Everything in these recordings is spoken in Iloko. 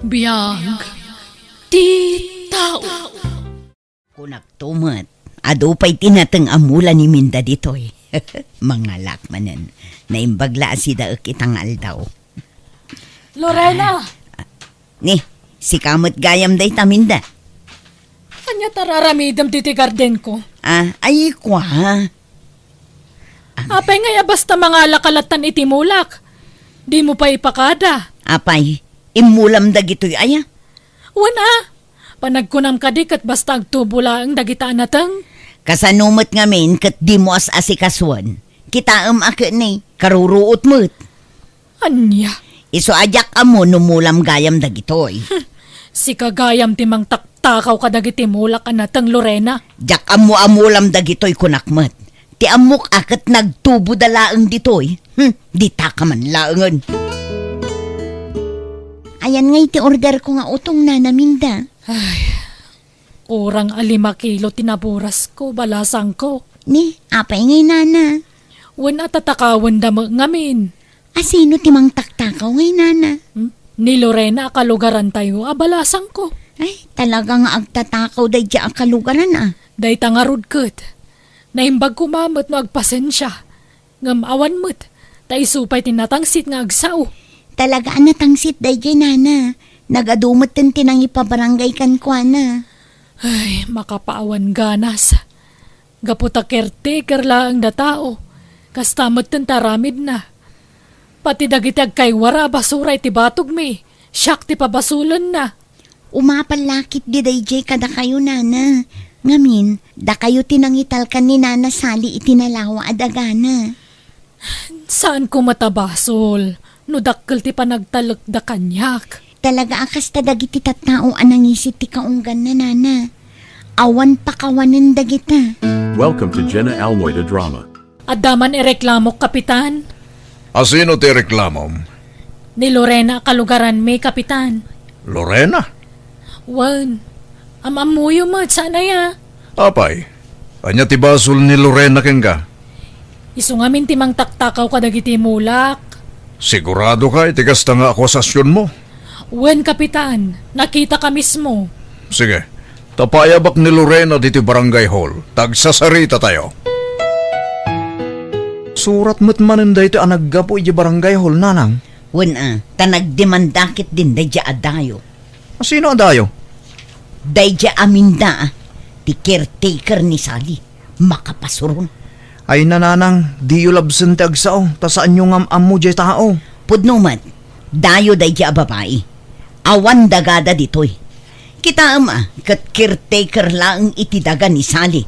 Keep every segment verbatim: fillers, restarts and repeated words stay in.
Biag ti tao. Kunakto met, adu pay ti nateng a mula ni Minda ditoy. Mangalak manen. Naimbag la a sidaek ita nga aldaw. Lorena! Ah, ni, sika met gayam dayta, Minda. Ania ta raramidem ditoy gardenko? Ah, ay, kwa. Apay ngay a basta mangala ka lattan iti mulak? Dimo pay ipakada. Apay, immulam dagitoy aya? Wen a, panagkunam kadi ket basta agtubo laeng dagita a nateng? Kasano met ngamin ket dimo as-asikasuan? Kitaem a ket ni, karuruot met. Ania? Isu a diak ammo no mulam gayam dagitoy. Sika gayam ti mangtaktakaw kadagiti mulak a nateng, Lorena. Diak ammo a mulam dagitoy, kunak met. Ti ammok a ket nagtuboda laeng ditoy. Hmm, dita ka man laengen. Ayan ngay ti order ko nga utong, Nana Minda. Ay, kurang a lima kilo ti naburasko, balasangko. Ni, apay ngay, Nana? Wen a tatakawenda met ngamin. Asino ti mangtaktakaw ngay, Nana? Hmm? Ni Lorena a kalugarantayo a balasangko. Ay, talaga nga agtatakaw daydiay a kalugaran, a. Dayta ngarud ket. Naimbag koma met no agpasensia. Ngem awan met, ta isu pay ti natangsit nga agsao. Talaga a natangsit daydiay, Nana. Nagadu metten ti nangipabarangay kenkuana. Ay, makapaawan ganas. Gapu ta caretaker laeng da tao, kasta metten ti aramidna. Pati dagiti agkaywara a basura iti batogmi, siak ti pabasolenna. Umapal la ketdi daydiay kadakayo, Nana. Ngamin, dakayo ti nangitalkan ni Nana Sally iti nalawa a dagana. Saanko met a basol no dakkel ti panagtalekda kaniak. Talaga a kasta dagiti tattao a nangisit ti kaungganna, Nana. Awan pakawanen dagita. Welcome to Jenna Almoy the Drama. Adda man ireklamok, Kapitan. Asino ti reklamom? Ni Lorena a kalugaranmi, Kapitan. Lorena? Wen, am-ammoyo met, saan aya? Apay, ania ti basol ni Lorena kenka? Isu ngamin ti mangtaktakaw kadagiti mulak. Sigurado ka iti kasta nga akusasionmo? Wen, Kapitan, nakitaka mismo. Sige, ta paayabak ni Lorena ditoy barangay hall, ta agsasaritatayo. Surat met manen daytoy a naggapu idiay barangay hall, Nanang. Wen a, ta nagdemanda ketdin daydiay a dayo. Asino a dayo? Daydiay a Minda, a, ti caretaker ni Sally. Makapasuron. Ay, Nanang, diyo labsen ti agsao, ta saanyo nga am-ammo diay tao. Pudno met, dayo daydiay a babai. Awan dagada ditoy. Kitaem a, ket caretaker laeng iti daga ni Sally.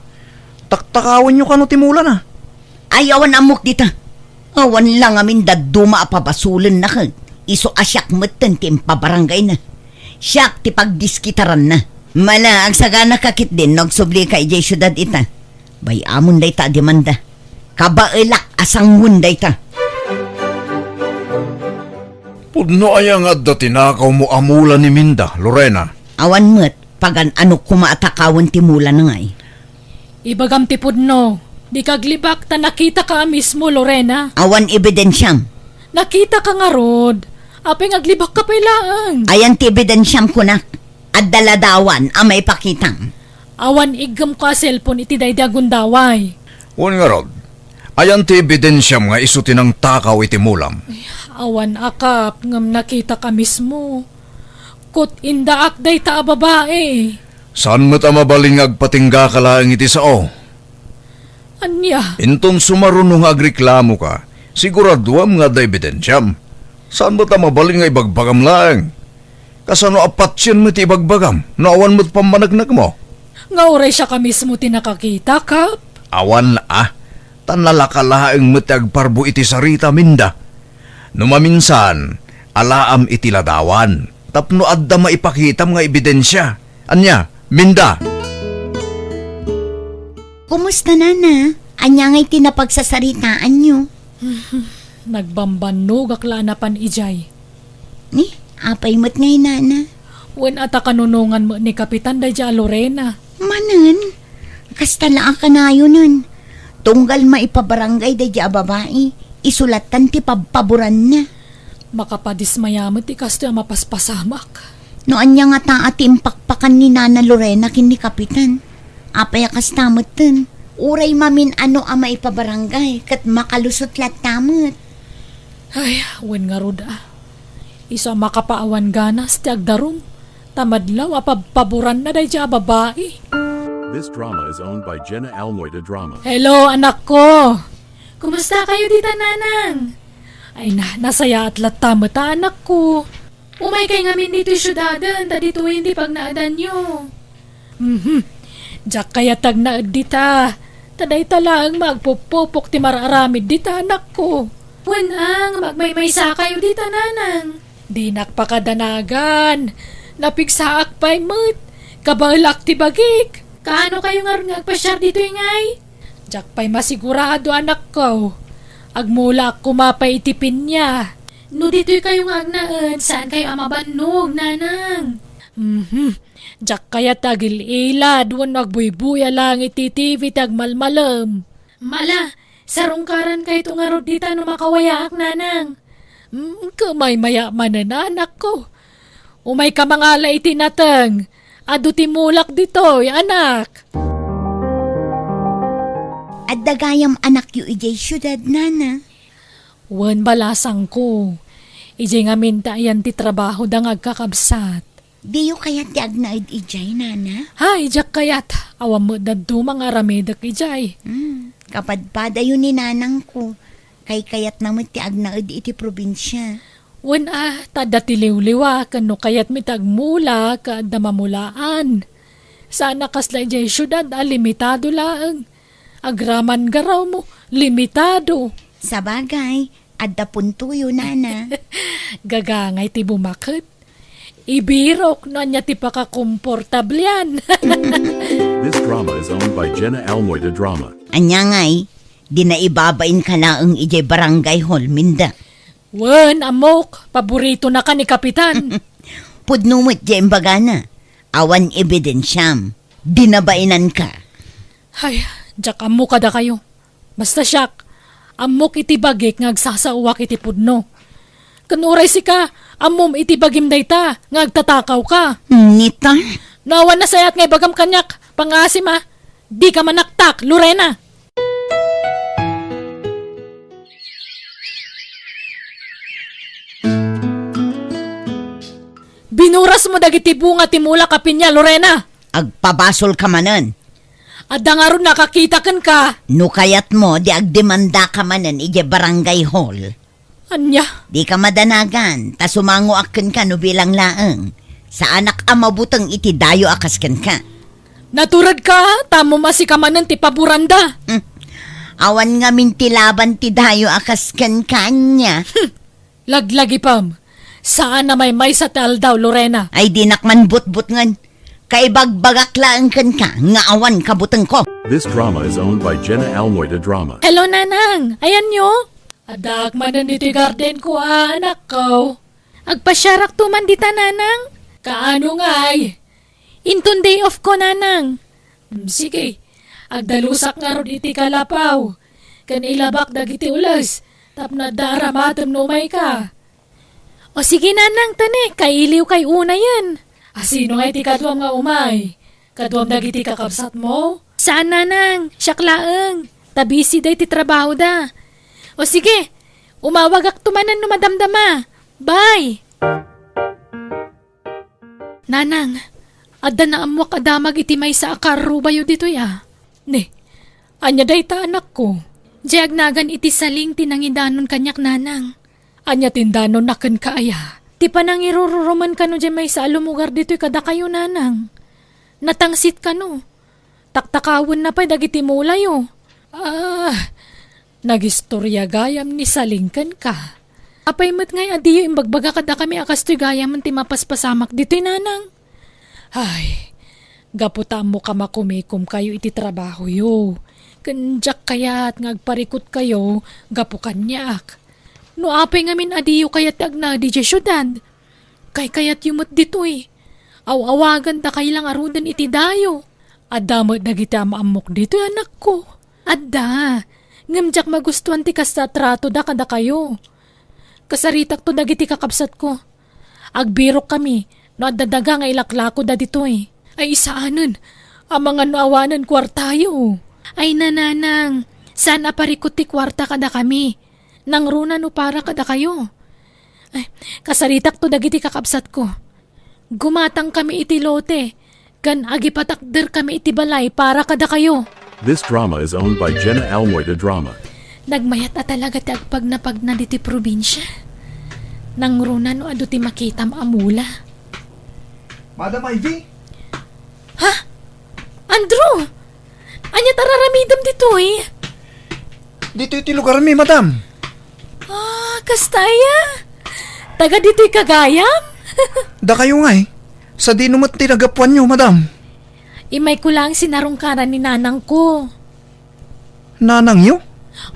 Taktakawenyo kano ti mulana? Ay, awan ammok dita. Awan la ngamin dadduma a pabasolenna ket isu a siak metten ti impabarangayna. Siak ti pagdiskitaranna. Mala, agsaganaka ketdin no agsublika idiay siudad ita. Bay-amon dayta a demanda. Kabaelak a sangoen dayta. Pudno aya nga adda tinakawmo a mula ni Minda, Lorena? Awan met, pagan-anok koma a takawen ti mulana ngay. Ibagam ti pudno, dika aglibak ta nakitaka a mismo, Lorena. Awan ebidensiam. Nakitaka ngarud. Apay nga aglibakka pay laeng? Ayan ti ebidensiam kunak. Adda ladawan a maipakitam. Awan iggemko a cellphone iti daydi a gundaway. Wen ngarud, ayan ti ebidensiam nga isu ti nangtakaw iti mulam? Ay, awan a kap ngem nakitaka mismo. Ket indaak dayta a babai. Saan met a mabalin nga agpatinggaka laeng iti sao? Ania? Inton sumaruno nga agreklamoka, siguraduam nga adda ebidensiam. Saan met a mabalin nga ibagbagam laeng? Kasano a patien met ti ibagbagam no awan met pammanagnagmo? Nga uray siaka mismo ti nakakita, Kap? Awan a, ta nalaka laeng met ti agparbo iti sarita, Minda. No maminsan, alaam iti ladawan, tapno adda maipakitam nga ebidensia. Ania, Minda? Kumusta, Nana? Ania ngay ti napagsasaritaanyo? Nagbambannogak la a napan idiay. Ni, apay met ngay, Nana? Wen a ta kanunongan met ni Kapitan daydiay a Lorena. Manen, kasta la a kanayonen. Tunggal maipabarangay daydiay a babai, isu lattan ti pabpaboranna. Makapadismaya met ti kastoy a mapaspasamak. No ania ngata ti impakpakan ni Nana Lorena ken ni Kapitan? Apay a kasta metten? Uray mamin-ano a maipabarangay ket makalusot latta met. Ay, wen ngarud a. Isu a makapaawan ganas ti agdarum, ta madlaw a pabpaboranna daydiay a babai. This drama is owned by Jenna Almoy de Drama. Hello, anakko! Kumusta kayo dita, Nanang? Ay na, nasayaat latta met a, anakko. Umay kay ngamin ditoy siudaden, ta ditoyen ti pagnaedanyo. Mhm. Diak kayat ti agnaed dita. Ta dayta laeng maagpupupok ti mar-aramid dita, anakko. Wen a, nga agmaymaysa kayo dita, Nanang. Dinak pakadanagan. Napigsaak pay met. Kabaelak ti bagik. Kaano kayo ngarud nga agpasiar ditoy ngay? Diak pay masigurado, anakko. Agmulaak koma pay iti pinia. No ditoy kayo nga agnaed, saan kayo a mabannog, Nanang? Mhm. Diak kayat ti agil-ilad wenno agbuybuya laeng iti T V ti agmalmalem. Mala, sarungkaran kayto ngarud dita no makawayaak, Nanang. Mm, kumaymaya manen, anakko. Umayka mangala iti nateng. Adu ti mulak ditoy, anak. Adda gayam anakyo idiay siudad, Nana? Wen, balasangko. Idiay ngamin ti ayan ti trabahoda nga agkakabsat. Diyo kayat ti agnaed idiay, Nana? Ha, idiak kayat. Awan met dadduma nga aramidek idiay. Hmm, kapadpadayo ni Nanangko. Kaykayatna met ti agnaed iti probinsia. Wen a, ta adda ti liwliwa, ken no kayatmi ti agmula, ket adda mamulaan. Saan a kasla idiay siudad a limitado laeng. Agraman garawmo, limitado. Sabagay, adda puntoyo, Nana. Gagangay ti bumaket. Ibirok no ania ti pakakomportablian. This drama is owned by Jenna Almoy de Drama. Ania ngay, di naibabain ka laeng idiay barangay hall, Minda? Wen, ammok, paboritona ka ni Kapitan. Pudno met diay imbagana. Awan ebidensiam. Di nabainanka. Ay, diak ammo kadakayo. Basta siak, ammok iti bagik nga agsasaoak iti pudno. Ken uray sika, ammom iti bagim dayta nga agtatakawka. Nita? No awan nasayaat nga ibagam kaniak, pangaasim a, dika manaktak, Lorena! Binurasmo dagiti bunga ti mulak a pinia, Lorena! Agpabasolka manen. Adda ngarud nakakita kenka. No kayatmo, di agdemandaka manen idiay barangay hall. Ania? Dika madanagan, ta sumangoak kenka no bilang laeng. Saanak a mabuteng iti dayo a kas kenka. Naturedka, ta ammom a sika manen ti paboranda. Hmm. Awan ngamin ti laban ti dayo a kas kenka, ania? Hmm. Laglagipem. Saan a maymaysa ti aldaw, Lorena. Ay, dinak man butbutngen. Kaibagbagak laeng kenka nga awan kabutengko. This drama is owned by Jenna Almoy de Drama. Hello, Nanang. Ayanyo? Addaak manen ditoy gardenko a, anakko. Agpasiarakto man dita, Nanang? Kaano ngay? Inton day off ko, Nanang. Mm, sige. Agdalusak ngarud iti kalapaw. Ken ilabak dagiti ules. Tapno adda aramatem no umayka. O sige, Nanang, ta ne, kailiwkay unayen. A, sino ngay ti kaduam nga umay? Kaduam dagiti kakabsatmo? Saan, Nanang. Siak laeng. Ta busy day ti trabahoda. O sige, umawagakto manen no madamdama. Bye! Nanang, adda naammoak a damag iti maysa a karrubayo ditoy a. Ne, ania dayta, anakko? Diay agnagan iti saling ti nangidanon kaniak, Nanang. Ania ti indanonna kenka aya? Ti panangirururumen kano diay maysa a lumugar ditoy kadakayo, Nanang. Natangsit kano. Taktakawenna pay dagiti mulayo. Ah, nagistoria gayam ni Saling kenka. Apay met ngay a diyo imbagbaga kadakami a kastoy gayamen ti mapaspasamak ditoy, Nanang? Ay, gapu ta ammok a makumikomkayo iti trabahoyo. Ken diak kayat nga agparikutkayo gapu kaniak. No apay ngamin a diyo kayat ti agnaed idiay siudad? Kaykayatyo met ditoy. Aw-awagan ta kayla ngaruden iti dayo. Adda met dagiti am-ammok ditoy, anakko. Adda. Ngem diak magustuan ti kasta a tratoda kadakayo. Kasaritakto dagiti kakabsatko. Agbirokkami, No adda daga nga ilaklakoda ditoy, ay isaanen, amangan no awanen kuartayo. Ay, nanang, saan a parikut ti kuarta kadakami. Nangruna no para kadakayo. Ay, kasaritakto dagiti kakabsatko. Gumatangkami iti lote, ken agipatakderkami iti balay para kadakayo. This drama is owned by Jenna Almoy de Drama. Nagmayat a talaga ti agpagnapagna ditoy probinsia. Nangruna no adu ti makitam a mula. Madam Ivy? Ha? Andrew! Ania ti ar-aramidem ditoy? Ditoy ti lugarmi, madam. Ah, kasta aya? Taga ditoy ka gayam? Dakayo ngay. Sadino met ti naggapuanyo, madam? Imayko laeng sinarungkaran ni nanangko. Nanangyo?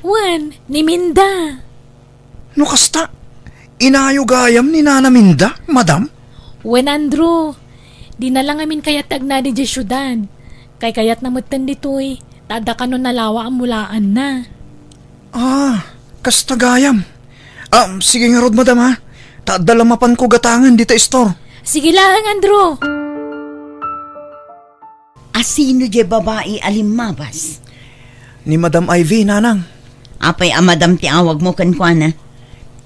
Wen, ni Minda. No kasta, inayo gayam ni Nana Minda, madam? Wen, Andrew, dina la ngamin kayat ti agnana idiay siudad. Kaykayatna metten ditoy, ta adda kano nalawa a mulaanna. Ah, kasta gayam. Ah, sige ngarud, madam, ha? Ta adda la mapanko gatangen dita istor. Sige laeng, Andrew. A sino diay babai a limmabas? Ni Madam Ivy, nanang. Apay a Madam ti awagmo kenkuana?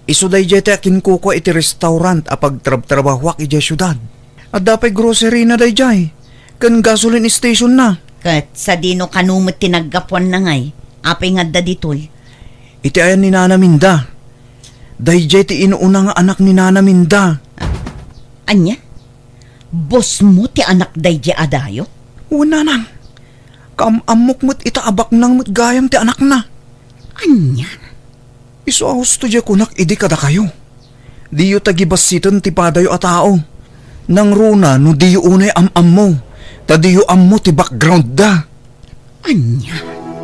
Isu daydiay ti akinkukua iti restaurant a pagtrabtrabahuak idiay siudad. Adda pay grocery-na daydiay, ken gasoline station-na. Ket sadino kano met ti naggapuanna ngay? Apay nga adda ditoy? Iti ayan ni Nana Minda. Daydiay ti inuna nga anak ni Nana Minda. Ania? Bosmo ti anak daydiay a dayo? Wen, nanang. Kaam-ammok met ita a baknang met gayam ti anakna. Ania? Isu a husto diay kunak idi kadakayo. Diyo ta gibassiten ti padayo a tao. Nangruna no diyo unay am-ammo, ta diyo ammo ti background-da. Ania?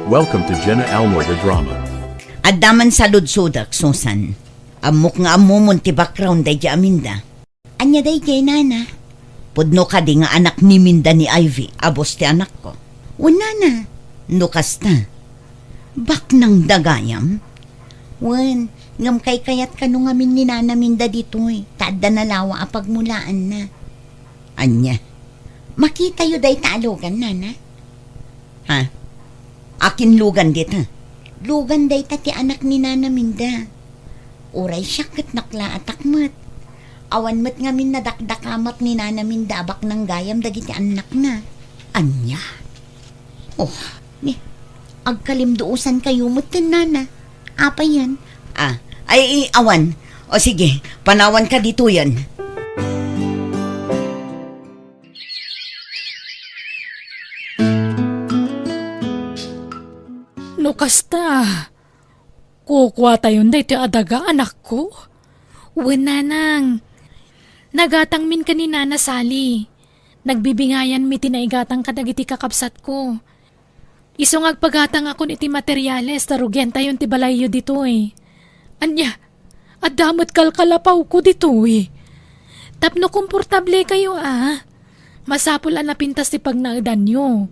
Welcome to Jenna Almoy the Drama. Adda man saludsodek, Susan. Ammok nga ammomon ti background daydiay a Minda. Ania daydiay, nana? Pudno kadi nga anak ni Minda ni Ivy a bos ti anakko? Wen, nana, no kasta. Baknangda gayam? Wen, ngem kaykayat kano ngamin ni Nana Minda ditoy, ta adda nalawa a pagmulaanna. Ania? Makitayo dayta a lugan, nana? Ha? Akin lugan dita? Lugan dayta ti anak ni Nana Minda. Uray siak ket naklaatak met. Awan met ngamin nadakdakamak ni Nana Minda a baknang gayam dagiti annakna. Ania? Oh, ni, agkalimduosankayo metten, nana. Apayen? Ah, ay, i-, awan. O sige, panawanka ditoyen. No kasta, kukuatayon daytoy a daga, anakko? Wen, nanang. Nagatangmin ken ni Nana Sally. Nagbibingayanmi ti naigatang kadagiti kakabsatko. Isu nga agpagatangakon iti materiales ta rugiantayon ti balayyo ditoy. Ania, adda met kalkalapawko ditoy. Tapno komportablekayo a, masapul a napintas ti pagnaedanyo.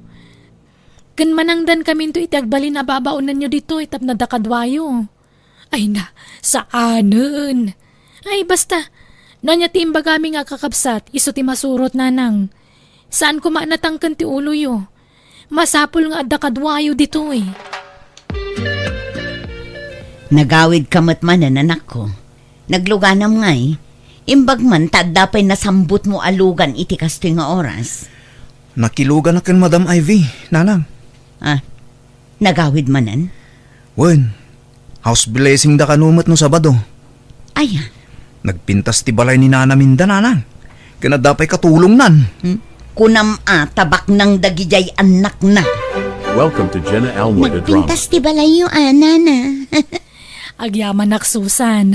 Ken manangdankaminto iti agbalin a babaonenyo ditoy tapno adda kaduayo. Ay na, saanen. Ay, basta, no ania ti imbagami nga kakabsat, isu ti masurot, nanang. Saan koma a natangken ti uloyo. Masapul nga adda kaduayo ditoy. Nagawidka met manen, anakko. Nagluganam ngay. Imbag man ta adda pay nasambutmo a lugan iti kastoy nga oras. Nakiluganak ken Madam Ivy, nanang. Ah, nagawid manen? Wen, house blessing da kano met no Sabado. Aya? Nagpintas ti balay ni Nana Minda, nanang. Ken adda pay katulongnan. Hmm? Kunam a, ta baknang dagidiay annakna. Welcome to Jenna Almoy the Drama. Nagpintas ti balayyo a, nana. Agyamanak, Susan.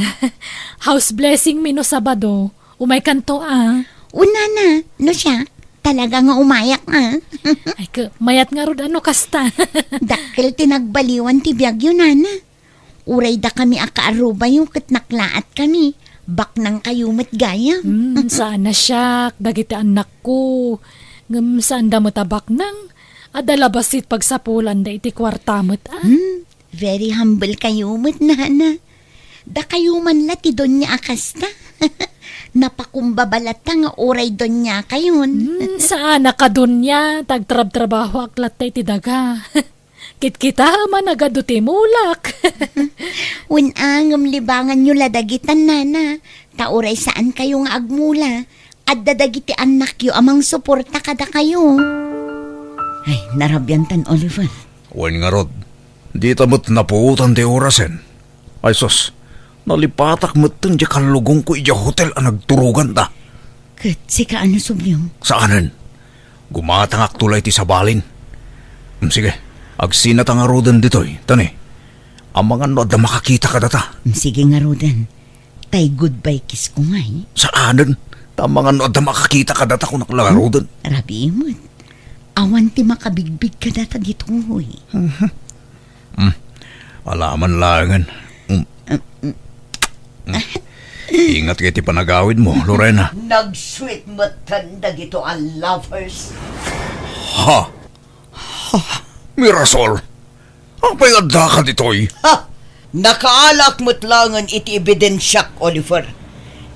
House blessing mi no Sabado. Umaykanto a. O, nana, no siak, talaga nga umayak a. Ay, ke, mayat ngarud a no kasta. Dakkel ti nagbaliwan ti biagyo, nana. Uray dakami a kaarubayo ket naklaatkami. Baknangkayo met gayam. Hmm, saan a siak, dagiti annakko. Ngem saanda met a baknang. Adda la bassit pagsapulanda iti kuarta met a. Hmm, very humble kayo met, nana. Dakayo man la ti donia a kasta. Napakumbaba latta nga uray doniakayon. Hmm, saan a kadunia, ta agtrabtrabahoak latta iti daga. Kitkitaem a nagadu ti mulak. Wen a, ngem libanganyo la dagitan, nana. Ta uray saankayo nga agmula, adda dagiti annakyo a mangsuporta kadakayo. Ay, narabiantan, Oliver. Wen ngarud, dita met napuotan ti orasen. Ay sus, nalipatak metten diay kallugongko idiay hotel a nagturoganta. Ket sika, ano, Sublyo? Saanen. Gumatangakto la iti sabalin. Mm, sige, agsinata ngaruden ditoy, ta ni, amangan no adda makakita kadata. Mm, sige ngaruden. Tay goodbye kiss ko ngay. Saanen. Ta amangan no adda makakita kadata, kunak la ngaruden. Rabii met. Awan ti makabigbig kadata ditoy. Mhm. Mm. Alaman laengen. Mm. Mm. Ingat kay ti panagawidmo, Lorena. Nag-sweet metten dagito a lovers. Ha? Ha? Mirasol? Apay nga addaka ditoy? Ha? Nakaalak met laengen iti ebidensiak, Oliver.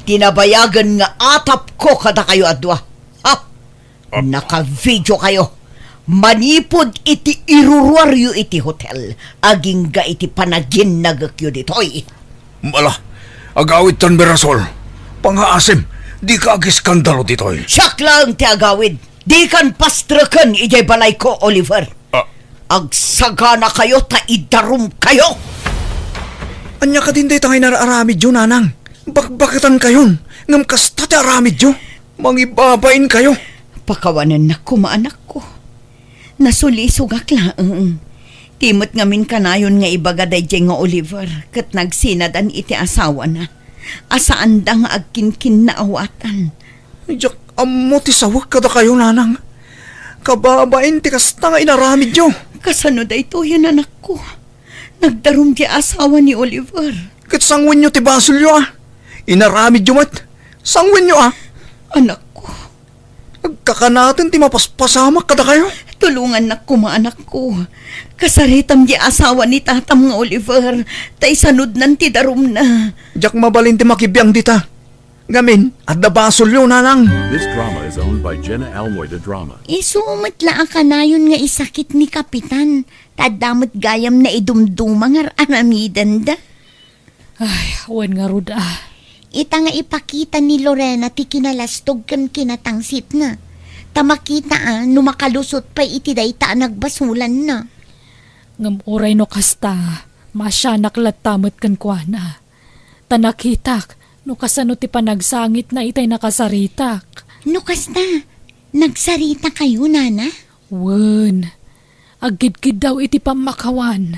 Ti nabayagen nga atapko kadakayo a dua. Ha? Ah. Nakavideokayo manipud iti iruruaryo iti hotel, agingga iti panaginnagekyo ditoy. Ala, agawidtan, Mirasol. Pangaasim, dika agiskandalo ditoy. Siak laeng ti agawid. Dikan pastreken idiay balayko, Oliver. Ah. Agsaganakayo ta idarumkayo. Ania kadin dayta nga inar-aramidyo, nanang? Bakbaketankayon, ngem kasta ti aramidyo. Mangibabainkayo. Pakawanennak koma, anakko. Nasulisogak laeng. Ti met ngamin kanayon nga ibaga daydiay nga Oliver ket nagsinadan iti asawana a saanda nga agkinkinnaawatan. Diak ammo ti sawek kadakayo, nanang. Kababain ti kasta nga inaramidyo. Kasano daytoyen, anakko? Nagdarum ti asawa ni Oliver. Ket sanguenyo ti basolyo, a? Inaramidyo met. Sanguenyo, a? Anakko. Agkakanaten ti mapaspasamak kadakayo. Tulongannak koma, anakko. Kasaritam ti asawa ni tatam nga Oliver, ta isanudnan ti darumna. Diak mabalin ti makibiang dita. Ngamin, adda basolyo, nanang. This drama is owned by Jenna Almoy, the drama. Isu met la a kanayon nga isakit ni Kapitan, ta adda met gayam naidumduma nga ar-aramidenda. Ay, awan ngarud, a. Ita nga ipakita ni Lorena ti kinalastog ken kinatangsitna. Ta makita, a, no makalusot pay iti dayta a nagbasolanna. Ngem uray no kasta, maasianak latta met kenkuana. Ta nakitak no kasano ti panagsangitna itay nakasaritak. No kasta, nagsaritakayo, nana? Wen, aggidgiddaw iti pammakawan.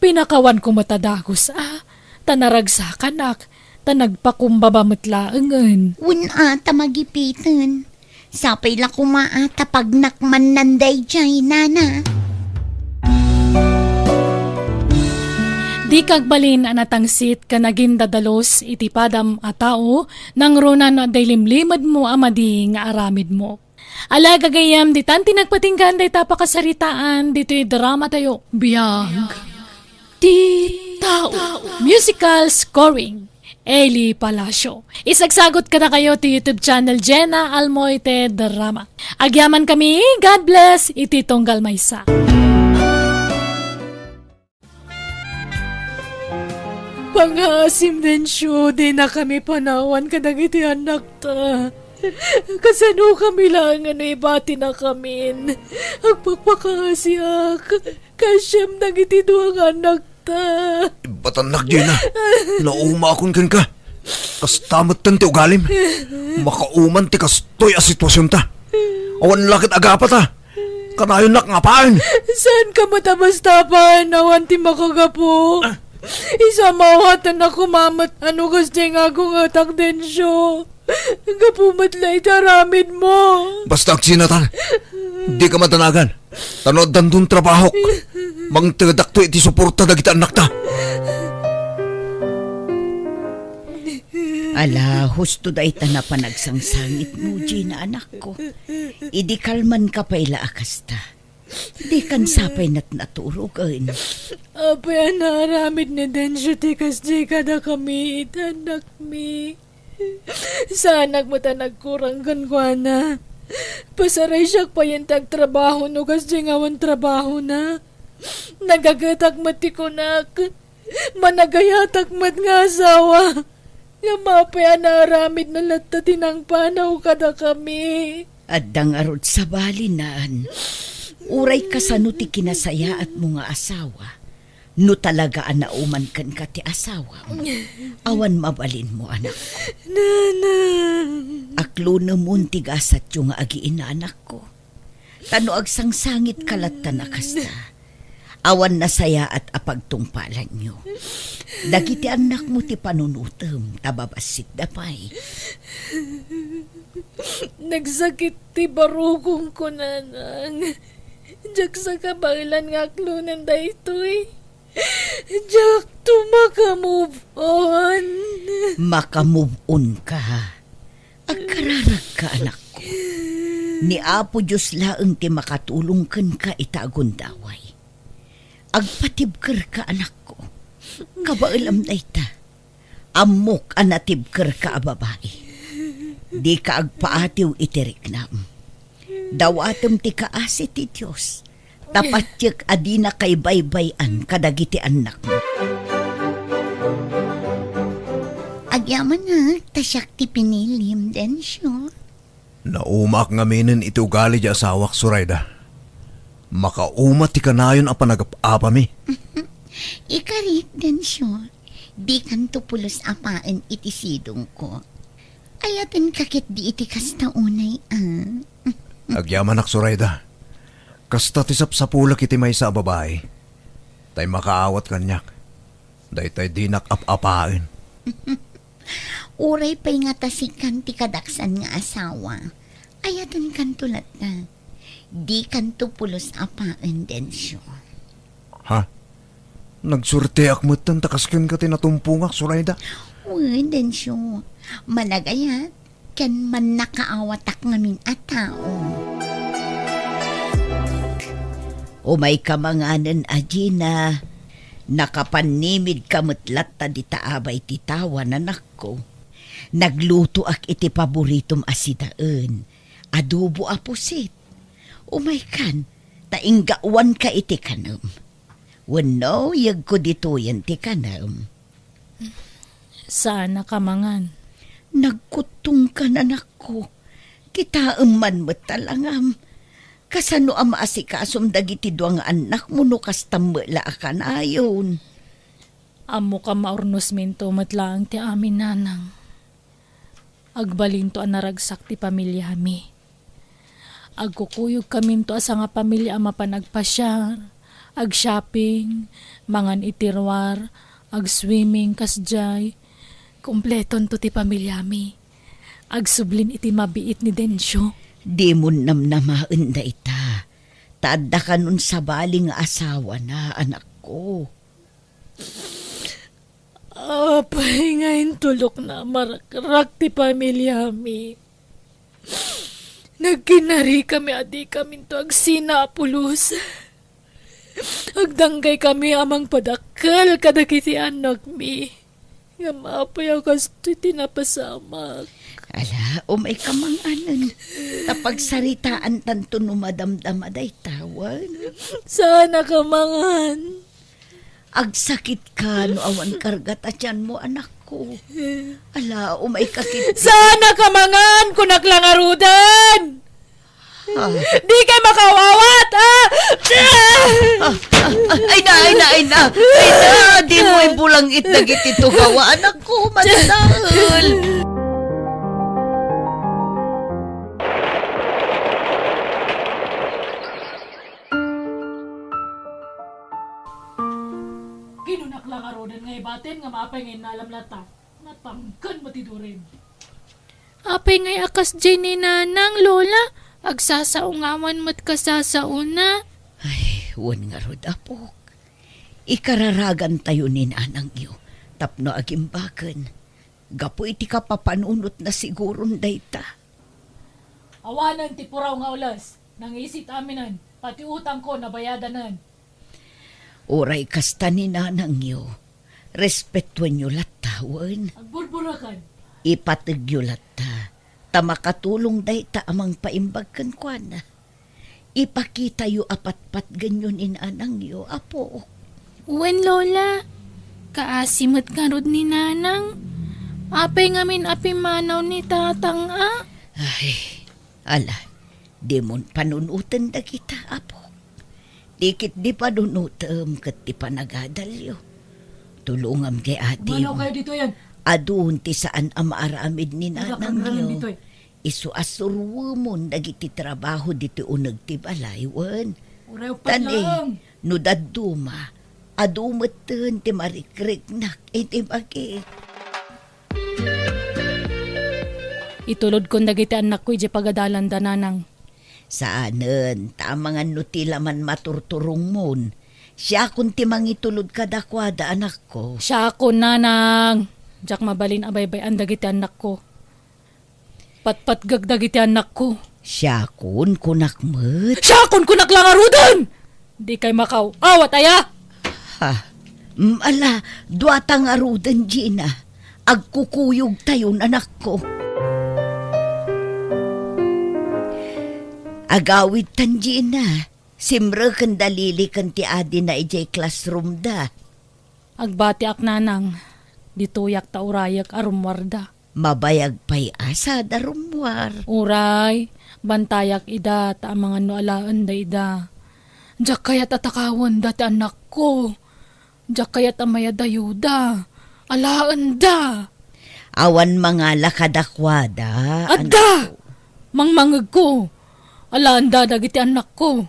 Pinakawanko met a dagus, a, ta naragsakanak, ta nagpakumbaba met laengen. Wen, a, ta magipiten. Sapay la koma a ta pagnakmannan daydiay, nana. Dika agbalin a natangsit ken agindadalus iti padam a tao, nangruna no adda ilimlimedmo a madi nga aramidmo. Ala, gagayyem, ditan ti nagpatinggaan dayta a pakasaritaan ditoy dramatayo. Biag ti tao. Musical scoring. Eli Palacio. Isagsagot kadakayo ti YouTube channel Jenna Almoite Drama. Agyamankami, God bless, iti tunggal maysa. Pangaasim, Dencio, dinakami panawan kadagiti annakta. Kasanokami laengen no ibatinakamin? Agpakpakaasiak. Kasiem dagiti dua nga annakta. Ibbatannak, Jenna. Naumakon kenka. Kasta metten ti ugalim. Makauman ti kastoy a situasionta. Awan la ket agapata. Kanayonnak nga apaen. Saanka met a basta apaen awan ti makagapu. Ah. Isu a maawatan a kumamet ano kasdiay nga agungetak, Dencio. Gapu met la iti aramidmo. Basta agsinatan. Dika madanagan. Ta no addanton trabahok, mangtedakto iti suporta dagiti annakta. Ala, husto dayta a panagsangsangitmo, Jenna, anakko. Idi kalmanka pay la a kasta, dikan sapay natnaturogen. Apay a naaramid ni Dencio ti kasdi kadakami iti annakmi? Saanak met a nagkurang kenkuana. Pasaraysiak payen ti agtrabaho no kasdiay nga awan trabahona. Nagagetak met ti kunak. Managayatak met nga asawa. Ngem apay a naaramidna latta ti nangpanaw kadakami? Adda ngarud sabali, Nan. Uray kasano ti kinasayaatmo nga asawa, no talaga a nauman kenka ti asawam, awan mabalinmo, anakko. Nanang. Aklonemon ti gasatyo nga agiina, anakko. Ta no agsangsangitka latta a kasta, awan nasayaat a pagtungpalanyo. Dagiti annakmo ti panunotem, ta babassitda pay. Nagsakit ti barukongko, Nanang. Diak sa kabaelan nga aklonen daytoy. Diakto maka-move on. Maka-move on ka. Agkararagka, anakko. Ni Apo Dios laeng ti makatulong kenka ita a gundaway. Agpatibkerka, anakko. Kabaelam dayta. Ammok a natibkerka a babai. Dika agpaatiw iti riknam. Dawatem ti kaasi ti Dios. Ta patiek a dinaka ibaybay-an kadagiti annakmo. Agyamanak, ta siak ti pinilim, Dencio. Naumaak ngaminen iti ugali ti asawak, Zoraida. Makauma ti kanayon a panagap-apami. Ikarik, Dencio, dikanto pulos apaen iti sidongko. Ayatenka ketdi iti kasta unay, a. Agyamanak, Zoraida. Kasta ti sapsapulek iti maysa a babai. Tay makaawat kaniak. Daytay dinak ap-apaen. Uray pay nga ta sikan ti kadaksan nga asawa, ayatenkanto latta. Dikanto pulos apaen, Dencio. Ha? Nagsuerteak metten ta kas kenka ti natumpongak, Zoraida? Wen, Dencio. Managayat ken mannakaawatak ngamin a tao. Umayka manganen a, Gina. Nakapannimidka met latta dita abay ti tawa, anakko. Naglutoak iti paboritom a sidaen, adobo a pusit. Umaykan, ta inggawanka iti kanem. Wenno, yegko ditoyen ti kanem. Saanaka mangan. Nagkuttongkan, anakko. Kitaem man met ta langam. Kasano a maasikasom dagiti dua nga annakmo no kastam met la a kanayon? Ammok a maurnosminto met laeng ti amin, nanang. Agbalinto a naragsak ti pamiliami. Agkukuyogkaminto a sangapamilia a mapan agpasiar, agshopping, mangan iti ruar, agswimming kasdiay. Kompletonto ti pamiliami. Agsublin iti mabiit ni Dencio. Dimon namnamaen dayta. Ta adda kanon sabali nga asawana, anakko. Apay nga intulokna a marakrak ti pamiliami? Nagkinnarikami a dikaminto agsina a pulos. Agdanggaykami a mangpadakkel kadagiti annakmi. Ngem apay a kastoy ti napasamak? Ala, umayka manganen. Ta pagsaritaantanto no madamdama dayta, wen? Saanaka mangan. Agsakitka no awan karga ta tianmo, anakko. Ala, umayka ketdi. Saanaka mangan, kunak la ngaruden! Ah. Dikay makaawat, ah! Ah, ah, ah, ay na, ay na, ay na! Ay na! Dimo ibulangit dagiti tugawa, anakko, mandael! Kinunak la ngaruden nga ibatin nga maapay nga innalam latta. Natangken met ti durim. Apay ngay a kasdiay ni Nanang, Lola? Agsasaongawan met kasasaona. Ay, wen ngarud, apok. Ikararagantayo ni nanangyo tapno agimbagen. Gapu iti kapapanunotna siguron dayta. Awanen ti puraw nga ules. Nangisit aminen, pati utangko nabayadanen. Uray kasta ni nanangyo, respetuenyo latta, wen? Agburbureken. Ipategyo latta, ta makatulong dayta a mangpaimbag kenkuana. Ipakitayo a patpatgenyo ni nanangyo, Apo. Wen, Lola. Kaasi met ngarud ni Nanang. Apay ngamin a pimmanaw ni Tatang a? Ay, ala, dimon panunoten dagita, Apo. Ti ketdi panunotem ket ti panagadalyo. Tulongam, Adi. Umanaw kayo ditoyen. Adun ti saan a maaramid ni nanangyo. Isu a suruemon dagiti trabaho ditoy uneg ti balay, wen. Uray uppat laeng. Tan, eh, no dadduma, adu metten ti marikriknak iti bagi. Itulodkon dagiti annakko idiay pagadalanda, Nanang. Saanen, ta amangan no ti laman maturturongmon. Siakon ti mangitulod kadakuada, anakko. Siakon, Nanang. Diak mabalin a baybay-an dagiti annakko. Patpatgek dagiti annakko. Siakon, kunak met. Siakon, kunak la ngaruden! Dikay makaaw-awat aya! Ha? Mm, ala, duata ngaruden, Gina. Agkukuyogtayon, anakko. Agawidtan, Gina. Simreken da Lily ken ti adina idiay classroomda. Agbatiak, Nanang. Ditoyak ta urayek a rummuarda. Mabayag pay a saanda rummuar. Uray, bantayak ida ta amangan no alaenda ida. Diak kayat a takawenda ti annakko. Diak kayat a mayadayoda. Alaenda. Awan mangala kadakuada, anakko. Adda! Mangmangegko. Alaenda dagiti annakko.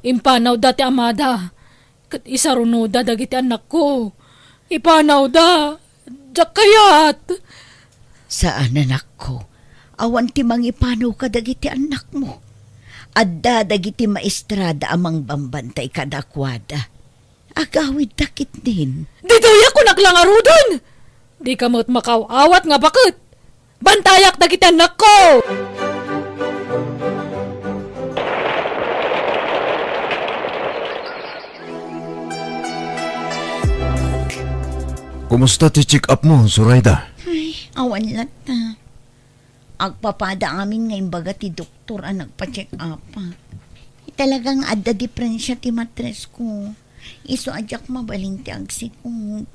Impanawda ti amada. Ket isarunoda dagiti annakko. Ipanawda. Diak kayat. Saan, anakko. Awan ti mangipanaw kadagiti annakmo. Adda dagiti maestrada a mangbambantay kadakuada. Agawidda ketdin. Ditoyak, kunak la ngaruden! Dika met makaaw-awat nga baket! Bantayak dagiti annakko! Kumusta ti check-up mo, Zoraida? Ay, awan latta. Agpapada amin nga imbaga ti doktor a nagpa-check-up. Talagang adda diferensia ti matres ko. Isu a diak mabalin ti agsikog.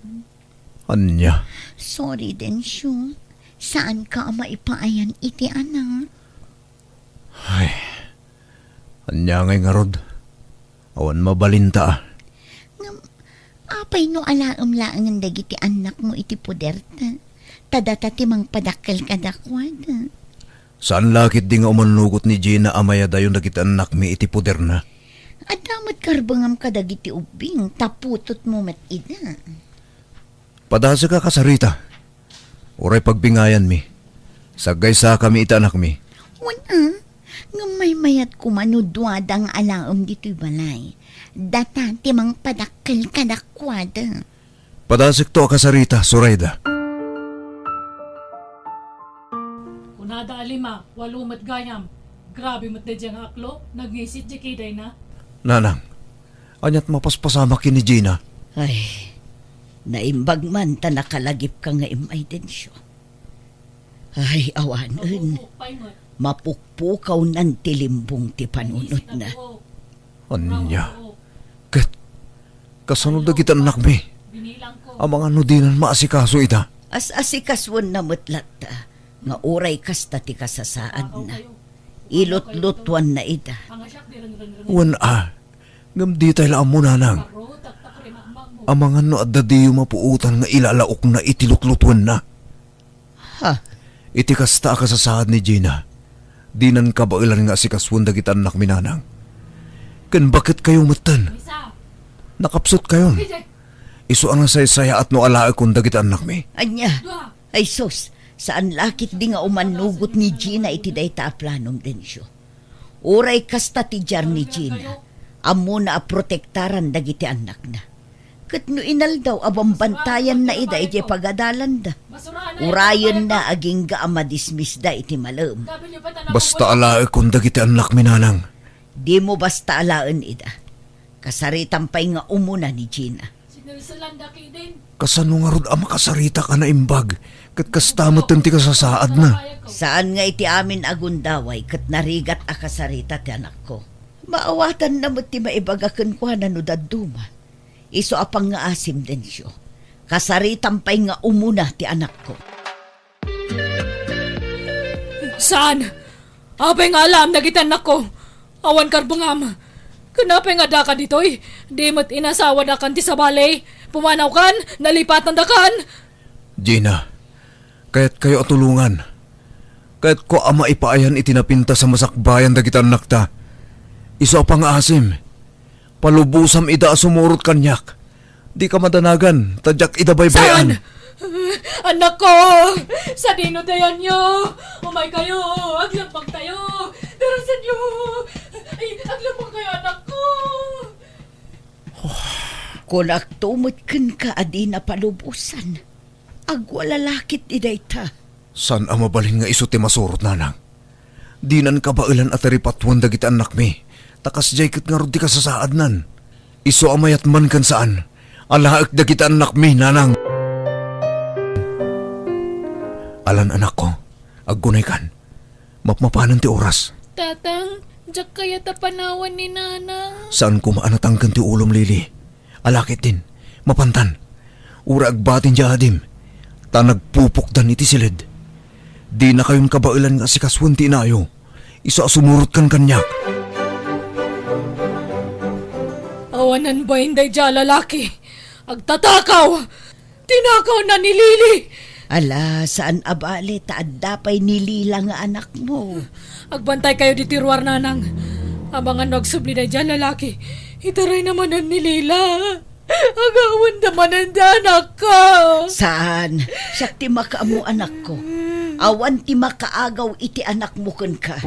Ania? Sorry, Dencio. Saanka a maipaayan iti anak. Ay, ania ngay ngarud? Awan mabalinta a. Ngem, apay no alaem laengen dagiti annakmo iti poderta? Ta data ti mangpadakkel kadakuada. Saan la ketdi nga umannugot ni Gina a mayadayon dagiti annakmi iti poderna? Adda met karbengam kadagiti ubbing, ta putotmo met ida. Padasek a kasarita. Uray pagbingayanmi. Saggaysakami iti anakmi. Wen a, ngem maymayat koma no duada nga alaem ditoy balay. Data ti mangpadakkel kadakuada. Padasekto a kasarita, Zoraida. Kunada a lima, walo met gayam. Grabe met daydiay nga aklo, nagngisit diay kidayna. Nanang, ania't mapaspasamak ken ni Gina? Ay, naimbag man ta nakalagipka nga immay, Dencio. Ay, awanen. Mapukpukawnan ti limbong ti panunotna. Ania? Ket kasano dagiti annakmi? Amangan no dinan maasikaso ida? As-asikasuenna met latta nga uray kasta ti kasasaadna. Ilutlutuanna ida. Wen a, ngem ditay la ammo, Nanang. Amangan no adda diyo mapuotan nga ilalaokna iti lutlutuenna. Ha? Iti kasta a kasasaad ni Gina, dinan kabaelan nga asikasuen dagiti annakmi, Nanang. Ken baketkayo metten. Nakapsutkayon. Isu a nasaysayaat no alaekon dagiti annakmi. Ania? Ay sus, saan la ketdi nga umannugot ni Gina iti dayta a planom, Dencio. Uray kasta ti diar ni Gina, ammona a protektaran dagiti annakna. Ket no inaldaw a bambantayanna ida idiay pagadalanda, urayenna agingga a madismisda iti malem. Basta alaekon dagiti annakmi, Nanang. Dimo basta alaen ida. Kasaritam pay nga umuna ni Gina. Sinelselanda ketdin. Kasano ngarud a makasaritak a naimbag Ket kasta metten ti kasasaadna. Saan nga iti amin a gundaway ket narigat a kasarita ti anakko. Maawatanna met ti maibaga kenkuana no dadduma. Isu a pangngaasim, Dencio. Kasaritam pay nga umuna ti anakko. Saan? Apay nga alaem dagiti annakko? Awan karbengam. Ken apay nga addaka ditoy? Di met inasawadakan ti sabali? Pumanawkan? Nalipatandakan? Gina, kayatkayo a tulongan. Kayatko a maipaayan iti napintas a masakbayan dagiti annakta. Isu a pangngaasim. Palubosam ida a sumurot kaniak. Dika madanagan, ta diak ida baybayan. Saan? Annakko! Sadino dayanyo? Umaykayo! Aglabangtayo! Darasenyo! Ay, aglabangkayo, annakko! Kunakto met kenka a dina palubosan. Agwalalakit ti dayta. Saan a mabalin nga isu ti masurot, nanang. Dinan kabaelan a taripatuen dagiti annakmi, ta kasdiay ket ngarud ti kasasaadnan. Isu a mayat man ken saan, alaek dagiti annakmi, nanang. Alan, anakko, aggunaykan. Mapmapanen ti oras. Tatang, diak kayat a panawan ni Nanang. Saan koma a natangken ti ulom, Lily. Ala ketdin, mapantan. Uray agbatin diay adim, ta nagpupokdan iti siled. Dinakayon kabaelan nga asikasuen ti inayo. Isu a sumurotkan kaniak. Awanan bain daydiay a lalaki. Agtatakaw! Tinakawna ni Lily! Ala, saan a bale ta adda pay ni Lila nga anakmo. Agbantaykayo ditoy ruar, nanang. Amangan no agsubli daydiay a lalaki, itarayna manen ni Lila. Agawenda manen ti anakko. Saan? Siak ti makaammo, anakko. Awan ti makaagaw iti anakmo kenka.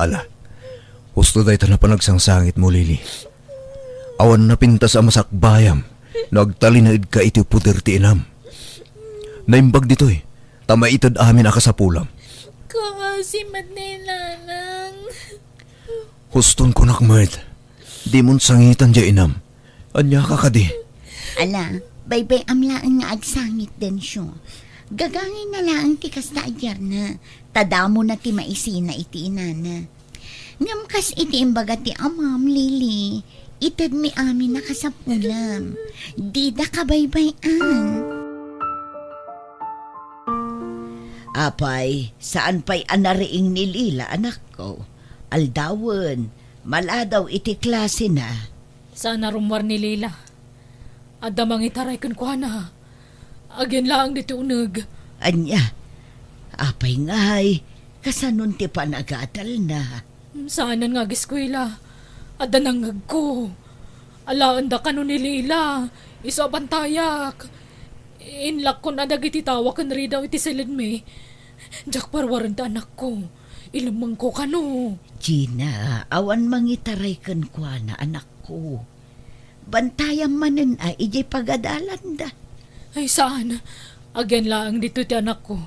Ala, husto dayta a panagsangsangitmo, Lily. Awan napintas a masakbayam no agtalinaedka iti poder ti inam. Naimbag ditoy, ta maited amin a kasapulam. Kaasi met ni Nanang. Huston kunak met, dimon sangitan diay inam. Ania ka kadi? Ala, baybay-am laeng nga agsangit, Dencio. Gagangayna laeng ti kasta a diarna, ta damona ti maisina iti inana. Ngem kas iti imbaga ti amam, Lily, itedmi amin a kasapulam. Dida kabaybay-an. Apay, saan pay a nariing ni Lila, anakko? Aldawen, maladaw iti klasena. Saan a rummuar ni Lila. Adda mangitaray kenkuana. Agen laeng ditoy uneg. Ania? Apay ngay, kasanon ti panagadalna? Saanen nga ageskuela. Adda nangngegko. Alaenda kano ni Lila. Isu a bantayak. Inlakkon a dagiti tawa ken ridaw iti siledmi. Diak parwaren ti anakko. Ilemmengko kano. Gina, awan mangitaray kenkuana, anakko. Bantayam manen a idiay pagadalanda. Ay, saan. Agen laeng ditoy ti anakko.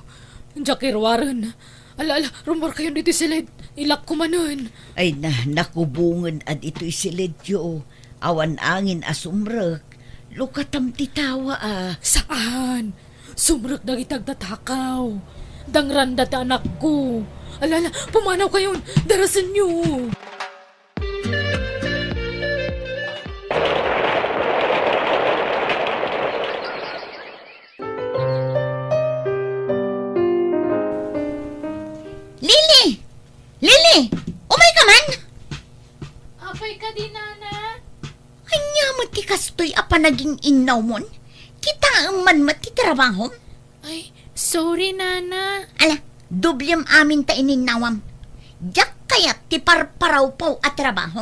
Diak iruaren. Ala, ala, rummuarkayon ditoy siled. Ilakko manen. Ay na, nakubongen a ditoy siledyo. Awan angin a sumrek. Lukatam ti tawa a. Saan? Sumrek dagiti agtatakaw. Dangranda ti anakko. Ala, ala, pumanawkayon. Darasenyo. Lily! Lily! Umayka man! Apay kadi, Nana? Ania met ti kastoy a panaging-innawmon? Kitaem man met ti trabahom? Ay, sorry, Nana. Ala, doblem amin ta ininnawam. Diak kayat ti parparawpaw a trabaho.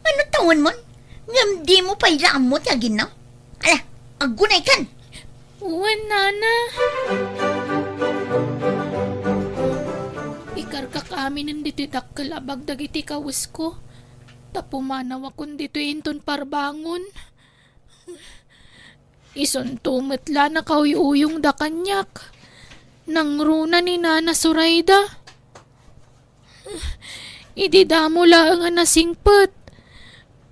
Mano tawenmon? Ngem dimo pay la ammo ti aginnaw? Ala, aggunaykan! Wen, Nana. Ikargak aminen ditoy dakkel a bag dagiti kawesko. Ta pumanawakon ditoy inton parbangon. Isunto met la nakauyuyongda kaniak. Nangruna ni Nana Sorayda. Idi damo laeng a nasingpet,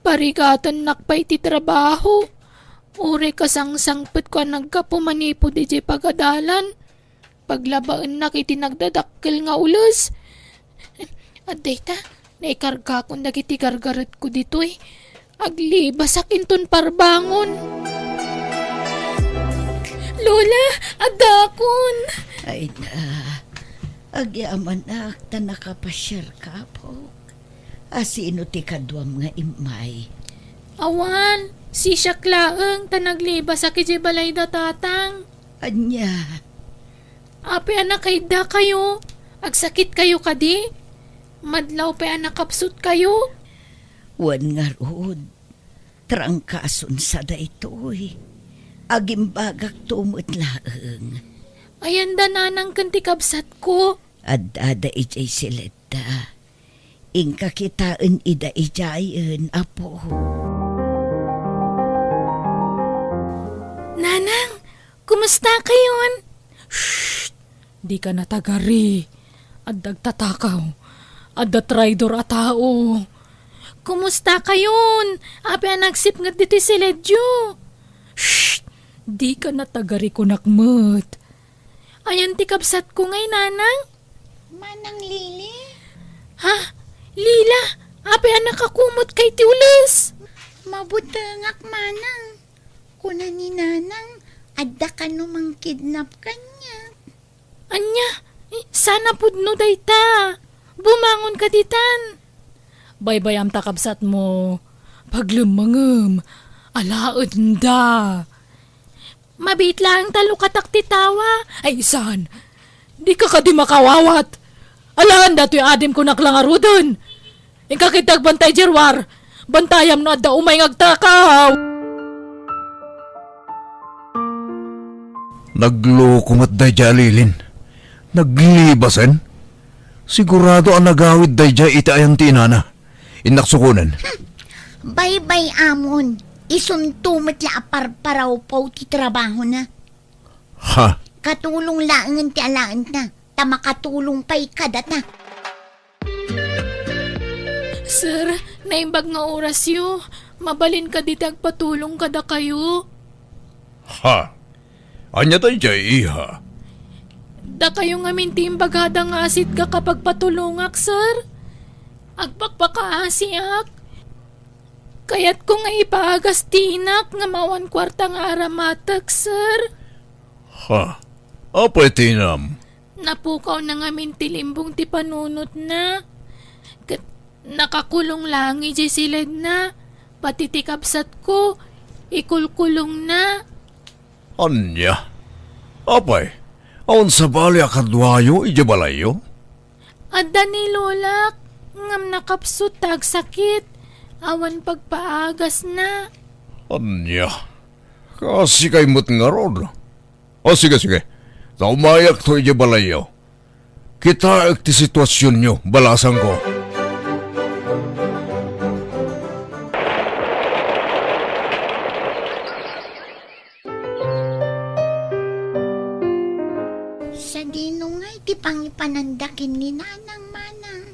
parigatennak pay ti trabaho. Uray kasangsangpetko a naggapu manipud idiay pagadalan, paglabaennak iti nagdadakkel nga ules. Adda ita, naikargakon dagiti gargaretko ditoy. Aglibasak inton parbangon. Lola, addakon! Ay na, agyamanak ta nakapasiarka, Apok. A, sino ti kaduam nga immay? Awan, sisiak laeng ta naglibasak idiay balayda Tatang. Ania? Apay a nakaiddakayo? Agsakitkayo kadi? Madlaw pay a nakapsutkayo? Wen ngarud, trangkason sa daytoy. Agimbagakto met laeng. Ayanda nanang ken ti kabsatko? Addada idiay siled ta. Inka kitaen ida idiayen, Apo. Nanang, kumusta kayon? Shh! Dika natagari. Adda agtatakaw. Adda traidor a tao. Kumusta kayon? Apay a nagsipnget ditoy siledyo? Shh! Dika natagari kunak met. Ayan ti kabsatko ngay, Nanang? Manang Lili? Ha? Lila, apay a nakakumotka iti ules? Mabutengak, Manang. Kuna ni Nanang, adda kano mangkidnap kaniak. Ania? Eh, sana pudno dayta. Bumangonka ditan. Baybayam ta kabsatmo. Paglemmengem. Alaenda. Mabiit laeng ta lukatak ti tawa. Ay, saan? Dika kadi makawawat. Alaen datoy adim kunak la ngaruden. Inka ketdi agbantay, Jerwar. Bantayam no adda umay nga agtakaw. Nagloko met daydiay a Lilin. Naglibasen. Sigurado a nagawid daydiay iti ayan ti inana. Innak sukonen. Hmm. Baybay-amon, isunto met la a parparawpaw ti trabahona. Ha? Katulong laengen ti alaenta, ta makatulong pay kadata. Sir, naimbag nga orasyo. Mabalin kadi ti agpatulong kadakayo? Ha? Ania daydiay, iha? Dakayo ngamin ti imbagada nga asitka a pagpatulongak, sir. Agpakpakaasiak. Kayatko nga ipaagas ti inak ngem awan kuarta nga aramatek, sir. Ha? Apay ti inam? Napukawna ngamin ti limbong ti panunotna. Ket nakakulong laeng idiay siledna. Pati ti kabsatko, ikulkulongna. Ania? Apay, awan sabali a kaduayo idiay balayyo? Adda ni Lolak, ngem nakapsut ta agsakit. Awan pagpaagasna. Ania? Kaasi kay met ngarud. O, sige, sige. Ta umayakto idiay balayyo. Kitaek ti situasionyo, balasangko. Sadino ngay ti pangipananda ken ni Nanang, Manang?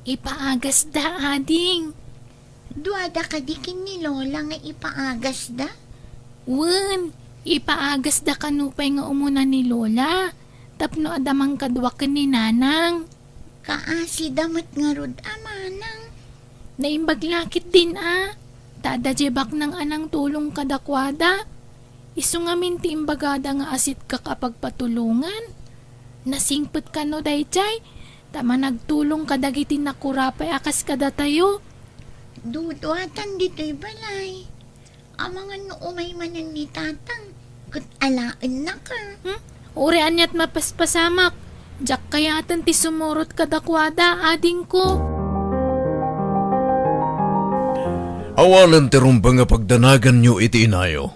Ipaagasda, ading. Duada kadi ken ni Lola nga ipaagasda? Wen, ipaagasda kano pay nga umuna ni Lola, tapno adda mangkadua ken ni Nanang. Kaasida met ngarud a, Manang. Naimbag la ketdin a, ta adda diay baknang a nangtulong kadakuada. Isu ngamin ti imbagada nga asitkak a pagpatulongan. Nasingpet kano daydiay, ta managtulong kadagiti nakurapay a kas kadatayo. Duduatan ditoy balay. Amangan no umay manen ni Tatang, ket alaennaka. Hmm? Uray aniat mapaspasamak, diak kayaten ti sumurot kadakuada, adingko. Awanen ti rumbeng a pagdanaganyo iti inayo,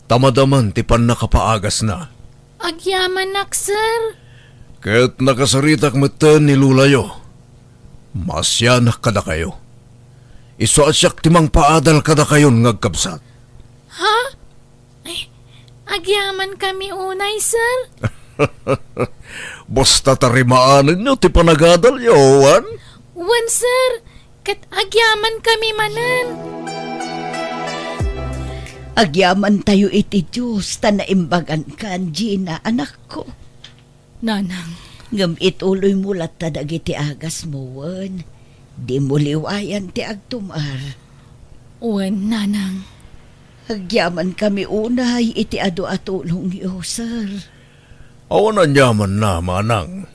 ta madaman ti pannakapaagasna. Agyamanak, sir. Ket nakasaritak metten ni lolayo. Maasianak kadakayo. Isu a siak ti mangpaadal kadakayon nga agkabsat. Ha? Ay, agyamankami unay, sir. Basta tarimaanenyo ti panagadalyo, wen? Wen, sir. Ket agyamankami manen. Agyamantayo iti Dios ta naimbagankan, Gina, anakko. Nanang. Ngem ituloymo latta dagiti agasmo wen dimo liwayan ti agtumar. Wen, Nanang. Agyamankami unay iti adu a tulongyo, sir. Awan aniamanna, manang.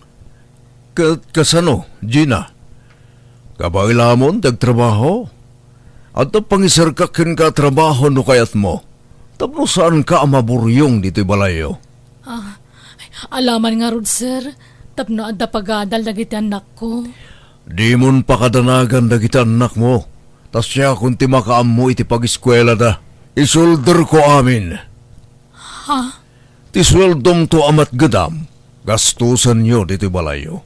Ket kasano, Gina? Kabaelamon ti agtrabaho? Adda pangiserkak kenka a trabaho no kayatmo, tapno saanka a maburyong ditoy balayyo. Ah, ala man ngarud, sir, tapno adda pagadal dagiti annakko. Dimon pakadanagan dagiti annakmo, ta siakon ti makaammo iti pagiskuelada. Isulderko amin. Ha? Ti sueldomto a matgedam, gastusenyo ditoy balayyo.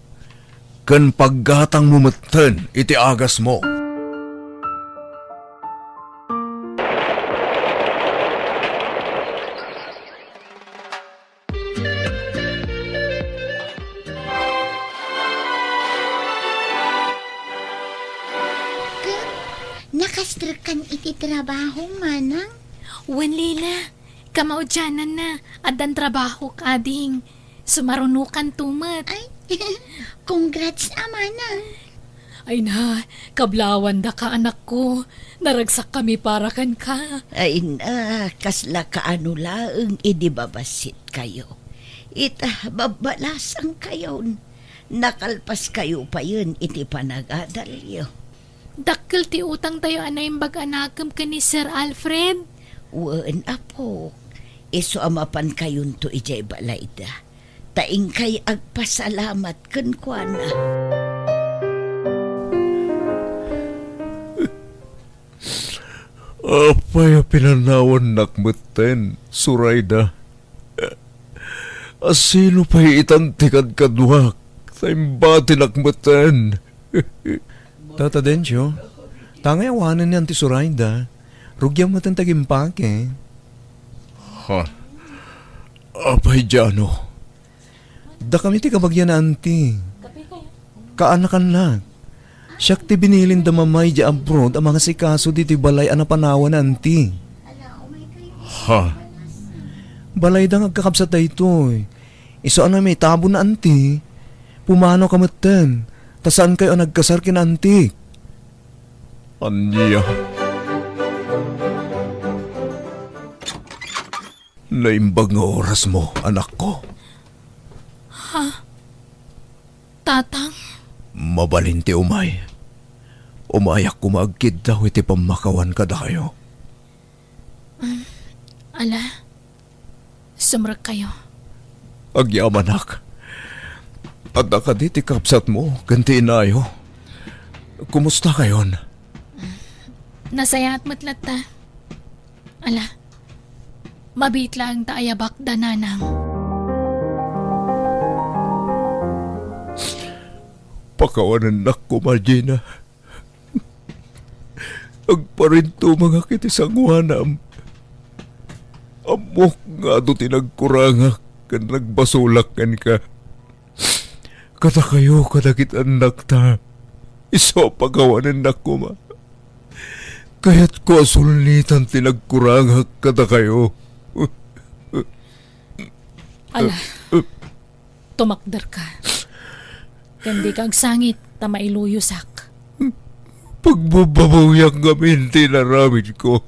Ken paggatangmo metten iti agasmo. Ket, nakastrek kan iti trabaho, manang? Wen, Lila. Kamaudiananna, addan trabahok, ading. Sumarunokanto met. Ay, congrats a, manang. Ay na, kablawandaka, anakko. Naragsakkami para kenka. Ay na, kasla kaano laeng idi babassitkayo. Ita, babbalasangkayon. Nakalpaskayo payen iti panagadalyo. Dakkel ti utangtayo a naimbag a nakem ken ni Sir Alfred. Wen, apok, isu a mapankayonto idiay balayda, ta inkay agpasalamat kenkuana. Apay a pinanawannak metten, Surayda? A sino pay itan ti kadkaduak, ta imbatinak metten? Tata Dencio, tangay awanen ni Auntie Sorayda. Rugiam metten ti agimpake. Ha? Apay, Jano? Dakami ti kabagian, Auntie. Kaanakannak. Siak ti binilin da Mama idiay abroad a mangasikaso ditoy balay a napanawan ni Auntie. Ha? Balayda nga agkakabsat daytoy. Isu a naitabuan ni Auntie, pumanawka metten, ta saankayo a nagkasar ken Auntie. Ania? Naimbag nga orasmo, anakko. Ha? Tatang? Mabalin ti umay. Umayak koma agkiddaw iti pammakawan kadakayo. Um, ala, sumrekkayo. Agyamanak. Adda kadi ti kabsatmo ken ti inayo? Kumustakayon? Nasayaat met latta. Ala, mabiit laeng ta ayabakda, nanang. Pakawanennak koma, Gina. Agparintumengak iti sangoanam. Ammok nga adu ti nagkurangak ken nagbasolak kenka. Kadakayo kadagiti annakta, isu a pakawanennak koma. Kayatko a sulnitan ti nagkurangak kadakayo. Ala, tumakderka. Ken dika agsangit ta mailuyosak. Pagbababawyak ngamin ti inaramidko.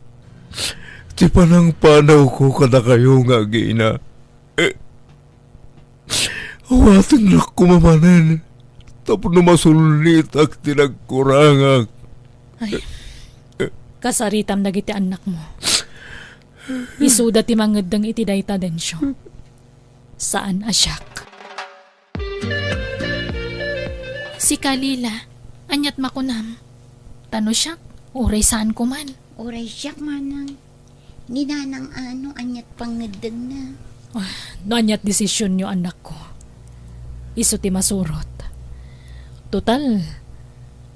Ti panangpanawko kadakayo nga agina. Awatennak koma manen tapno masulnitak ti nagkurangak. Ay, kasaritam dagiti annakmo. Isuda ti mangeddeng iti dayta, Dencio. Saan a siak. Sika, Lila, aniat makunam? Ta no siak, uray saanko man. Uray siak, manang. Ni nanang a no aniat pangngeddengna. Ah, no aniat desisionyo, annakko, isu ti masurot. Total,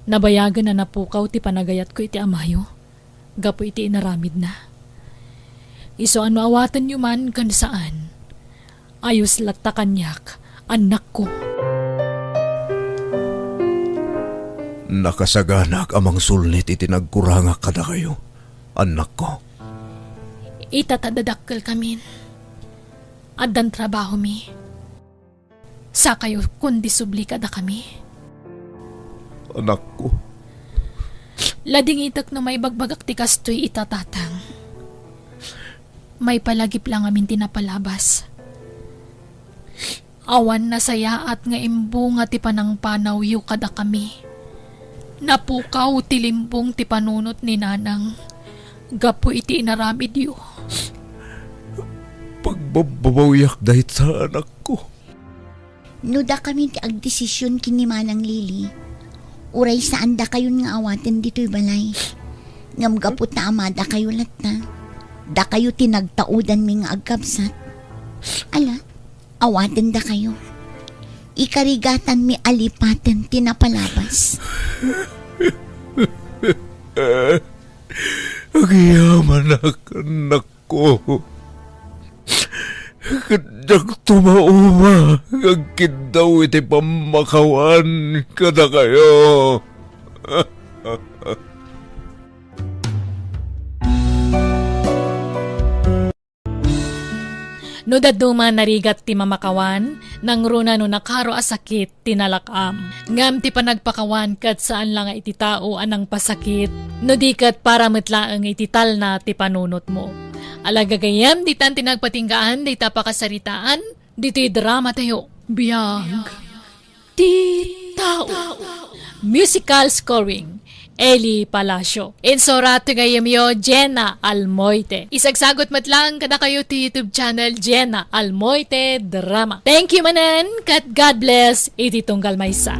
nabayagen a napukaw ti panagayatko iti amayo gapu iti inaramidna. Isu a no awatenyo man ken saan, ayos latta kaniak, annakko. Nakasaganak a mangsulnit iti nagkurangak kadakayo, annakko. Ita ta dadakkelkamin. Addan trabahomi. Sakayo, kundi subli kadakami. Anakko. Ladingitek no maibagbagak ti kastoy ita, Tatang. Maipalagip la ngamin ti napalabas. Awan nasayaat nga imbunga ti panangpanawyo kadakami. Napukaw ti limbong ti panunot ni Nanang gapu iti inaramidyo. Pagbabbabawiak dayta, anakko. No dakami ti agdesision ken ni Manang Lily, uray saan dakayon nga awaten ditoy balay. Ngem gapu ta amadakayo latta, dakayo ti nagtaudanmi nga agkabsat. Ala, awaten dakayo. Ikarigatanmi a lipaten ti napalabas. Agyamanak, annakko. Ket diak tumauma nga agkiddaw iti pammakawan kadakayo. No dadduma narigat ti mamakawan, nangruna no nakaro a sakit ti nalak-am. Ngem ti panagpakawan ket saan la nga iti tao a nangpasakit, no di ket para met laeng iti talna ti panunotmo. Ala gagayyem, ditan ti nagpatinggaan dayta pakasaritaan, ditoy drama tayo. Biag ti tao. Musical scoring, Eli Palacio. Insurat ti gayyemyo, Jenna Almoite. Isagsagot met laeng kadakayo ti YouTube channel, Jenna Almoite Drama. Thank you manen, ket God bless iti tunggal maysa.